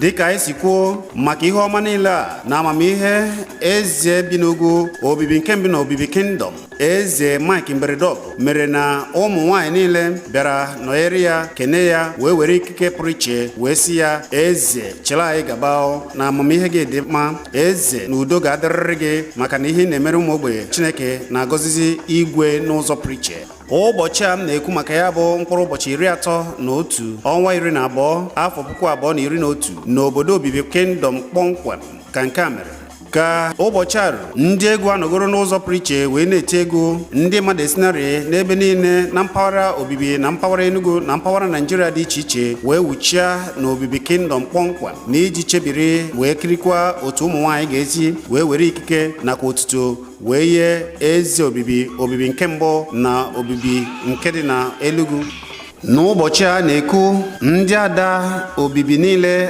Dịka anyị si kwuo maka ihe ọma niile a na amamihe eze bi n'ugwu Obibi nke mbụ na Obibi Kingdom, Eze Mike Mberedọgụ, mere na ụmụ nwanyị niile bịara nọnyere ya, kene ya, wee were ikike pụrụ iche wee sị ya, "Eze, chere anyị gaba na amamihe gị dị mma. Eze, na udo ga-adịrịrị gị, maka na ihe ị na-emere ụmụ ogbenye, Chineke na-agọzizi igwe n'ụzọ pụrụ iche." Ụbọchị a m na-ekwu maka ya bụ mkpụrụ ụbọchị 31 ọnwa 12, afọ 2011, n'obodo Obibi Kingdom kpọmkwem ka nke a mere. Ka ụbọchị a ruru, ndị egwu anọgoro n'ụzọ pụrụ iche wee na-eti egwu. Ndị mmadụ esinarị n'ebe niile na mpaghara Obibi na mpaghara Enugu na mpaghara Naijiria dị iche iche wee wuchia na Obibi Kingdom kpọmkwem na iji chebiri wee kirikwa otu ụmụ nwaanyị ga-esi wee were ikike nakwa otuto wee yie eze Obibi, Obibi nke mbụ na Obibi nke dị na Enugu. N'ụbọchị a na-ekwu, ndị ada Obibi niile